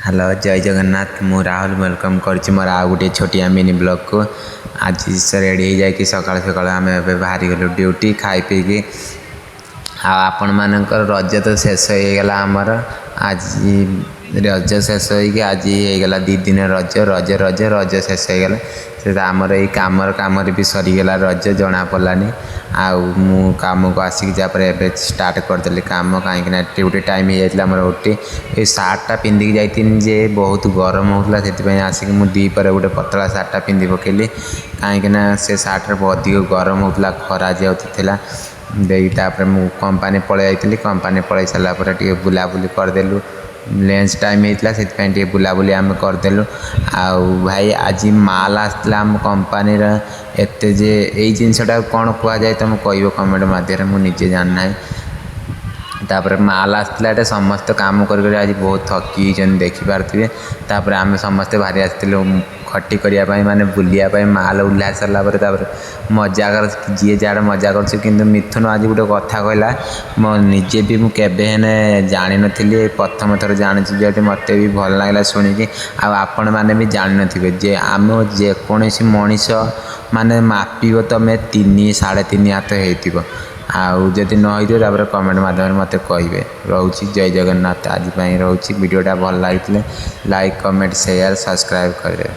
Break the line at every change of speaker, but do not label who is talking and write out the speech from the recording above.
Hello, ଜୟ ଜଗନ୍ନାଥ। ମୁଁ Rahul, welcome କରୁଛି ମୋର ଆଉ ଗୋଟିଏ ଛୋଟିଆ ମିନି ବ୍ଲଗ୍କୁ। ଆଜି ସେ ରେଡ଼ି ହେଇଯାଇକି ସକାଳୁ ସକାଳୁ ଆମେ ଏବେ ବାହାରିଗଲୁ ଡ୍ୟୁଟି ଖାଇ ପିଇକି। ଆଉ ଆପଣମାନଙ୍କର ରଜ ତ ଶେଷ ହେଇଗଲା ଆମର। ଆଜି ରଜ ଶେଷ ହେଇକି ଆଜି ହେଇଗଲା 2 ଦିନ ରଜ ରଜ ରଜ ରଜ ଶେଷ ହେଇଗଲା। ସେ ଆମର ଏଇ କାମର କାମରେ ବି ସରିଗଲା ରଜ, ଜଣା ପଡ଼ିଲାନି। ଆଉ ମୁଁ କାମକୁ ଆସିକି ତାପରେ ଏବେ ଷ୍ଟାର୍ଟ କରିଦେଲି କାମ, କାହିଁକିନା ଡ୍ୟୁଟି ଟାଇମ୍ ହେଇଯାଇଥିଲା ଆମର ଓଟି। ଏଇ ସାର୍ଟଟା ପିନ୍ଧିକି ଯାଇଥିଲି ଯେ ବହୁତ ଗରମ ହେଉଥିଲା, ସେଥିପାଇଁ ଆସିକି ମୁଁ ଦ୍ୱିପହରେ ଗୋଟେ ପତଳା ସାର୍ଟଟା ପିନ୍ଧି ପକେଇଲି, କାହିଁକିନା ସେ ସାର୍ଟରେ ଅଧିକ ଗରମ ହେଉଥିଲା, ଖରା ଯେହେତୁ ଥିଲା ଦେଇକି। ତାପରେ ମୁଁ କମ୍ପାନୀ ପଳେଇ ଯାଇଥିଲି। କମ୍ପାନୀ ପଳେଇ ସାରିଲା ପରେ ଟିକେ ବୁଲାବୁଲି କରିଦେଲୁ। ଲଞ୍ଚ ଟାଇମ୍ ହେଇଥିଲା, ସେଥିପାଇଁ ଟିକେ ବୁଲାବୁଲି ଆମେ କରିଦେଲୁ। ଆଉ ଭାଇ, ଆଜି ମାଲ ଆସିଥିଲା ଆମ କମ୍ପାନୀର ଏତେ ଯେ, ଏଇ ଜିନିଷଟାକୁ କ'ଣ କୁହାଯାଏ ତୁମେ କହିବ କମେଣ୍ଟ ମାଧ୍ୟମରେ, ମୁଁ ନିଜେ ଜାଣିନାହିଁ। ତାପରେ ମାଲ ଆସିଥିଲା ଏଟା, ସମସ୍ତେ କାମ କରି କରି ଆଜି ବହୁତ ଥକି ଯାଇଛନ୍ତି, ଦେଖିପାରୁଥିବେ। ତାପରେ ଆମେ ସମସ୍ତେ ବାହାରି ଆସିଥିଲୁ ଖଟି କରିବା ପାଇଁ, ମାନେ ବୁଲିବା ପାଇଁ। ମାଲ ଓହ୍ଲା ସାରିଲା ପରେ ତାପରେ ମଜା କର, ଯିଏ ଯାହାର ମଜା କରୁଛି। କିନ୍ତୁ ମିଥୁନ ଆଜି ଗୋଟେ କଥା କହିଲା, ମୋ ନିଜେ ବି ମୁଁ କେବେ ହେଲେ ଜାଣିନଥିଲି, ପ୍ରଥମ ଥର ଜାଣିଛି ଯେହେତୁ ମୋତେ ବି ଭଲ ଲାଗିଲା ଶୁଣିକି। ଆଉ ଆପଣମାନେ ବି ଜାଣିନଥିବେ ଯେ ଆମ ଯେକୌଣସି ମଣିଷ ମାନେ ମାପିବ ତୁମେ 3 3.5 ହାତ ହେଇଥିବ। ଆଉ ଯଦି ନ ହେଇଥିବ, ତାପରେ କମେଣ୍ଟ ମାଧ୍ୟମରେ ମୋତେ କହିବେ। ରହୁଛି, ଜୟ ଜଗନ୍ନାଥ। ଆଜି ପାଇଁ ରହୁଛି। ଭିଡ଼ିଓଟା ଭଲ ଲାଗିଥିଲେ ଲାଇକ୍, କମେଣ୍ଟ, ସେୟାର, ସବସ୍କ୍ରାଇବ୍ କରିଦେବେ।